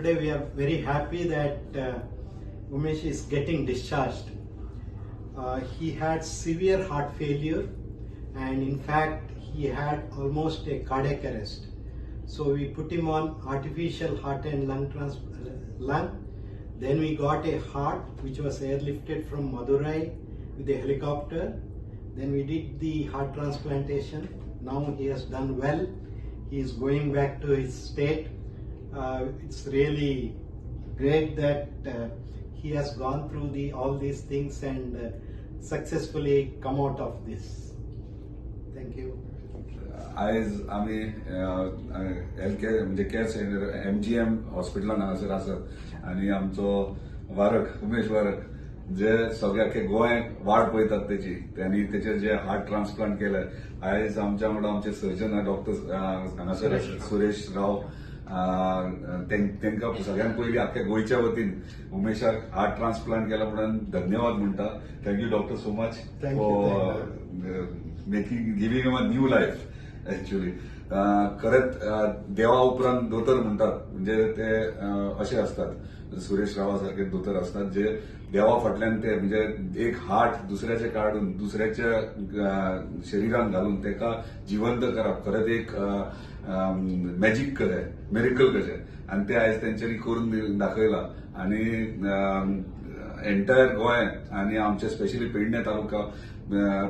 Today we are very happy that Umesh is getting discharged. He had severe heart failure, and in fact he had almost a cardiac arrest. So we put him on artificial heart and lung. Then we got a heart which was airlifted from Madurai with a helicopter. Then we did the heart transplantation. Now he has done well. He is going back to his state. It's really great that he has gone through the all these things and successfully come out of this. Thank you. आयज आमी health care म्हणजे care centre MGM हॉस्पिटलान हांगासर आसात आनी आमचो वारक, उमेश वारक, जे सगळे अख्खे गोंय वाट पळयतात तेची, त्यांनी तेचेर जे हार्ट ट्रान्सप्लांट केले, आयज आमच्या वांगडा आमचे सर्जन डॉक्टर हांगासर आसात, सुरेश राव. तांकां सगळ्यांत पयलीं आख्ख्या गोंयच्या वतीन उमेशाक हार्ट ट्रान्सप्लांट केला म्हणून धन्यवाद म्हणटा. Thank you, doctor, so much Thank you, for making giving a new life actually. खरेंच देवा उपरांत दोतोर म्हणटात, म्हणजे ते अशे असतात, सुरेश रावा सारखे दोतोर असतात जे देवा फाटल्यान ते म्हणजे एक हार्ट दुसऱ्याचे काडून दुसऱ्याच्या शरिरान घालून तेका जिवंत करप खरेंच एक मॅजीक कशें, मिरेकल कशें, आनी ते आयज तेंच्यांनी करून दाखयलां. आनी एंटायर गोंय आनी आमचे स्पेशली पेडणे तालुका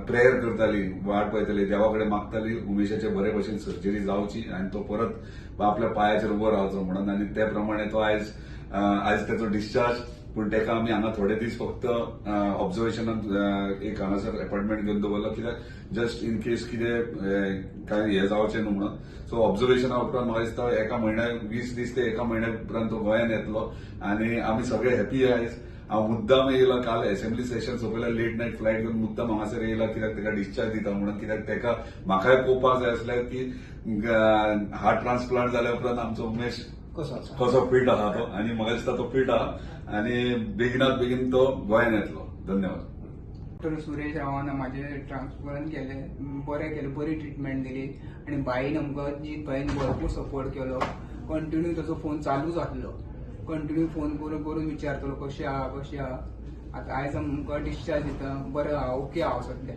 प्रेयर करताली, वाट पळयताली, देवा कडेन मागताली उमेशाचे बरे भशेन सर्जरी जावची आनी तो परत आपल्या पांयाचेर उबो रावचो म्हणून. आनी ते प्रमाणे तो आयज तेचो डिस्चार्ज, पूण तेका आमी हांगा थोडे दीस फक्त ऑब्जर्वेशनात एक हांगासर अपॉइंटमेंट घेवन दवरला, कित्याक जस्ट इन केस कितें काय हें जावचें न्हू म्हणून. सो ऑब्जर्वेशना उपरांत म्हाका दिसता एका म्हयन्याक, 20 दीस ते एका म्हयन्या उपरांत तो गोंयान येतलो आनी आमी सगळे हॅपी. आयज हांव मुद्दाम येयला, काल असेंब्ली सेशन सोंपयला, लेट नायट फ्लायट घेवन मुद्दाम हांगासर येयला, कित्याक तेका डिस्चार्ज दिता म्हणून, कित्याक तेका म्हाकाय पळोवपाक जाय आसलें की हार्ट ट्रान्सप्लांट जाल्या उपरांत आमचो उमेश कसो आसा, कसो फिट आहा तो. आनी म्हाका दिसता तो फिट आहा आनी बेगिनात बेगीन तो गोंयान येतलो. धन्यवाद. डॉक्टर सुरेश रावान म्हाजें ट्रान्सप्लांट केलें, बरें केलें, बरी ट्रिटमेंट दिली आनी बाईन, आमकां जीत बाईन भरपूर सपोर्ट केलो. कंटिन्यू ताचो फोन चालूच आसलो, कंटिन्यू फोन करून करून विचारतलो कशें आहा, कशें आहा. आतां आयज आमकां डिस्चार्ज दिता, बरें आहा, ओके हांव सद्या.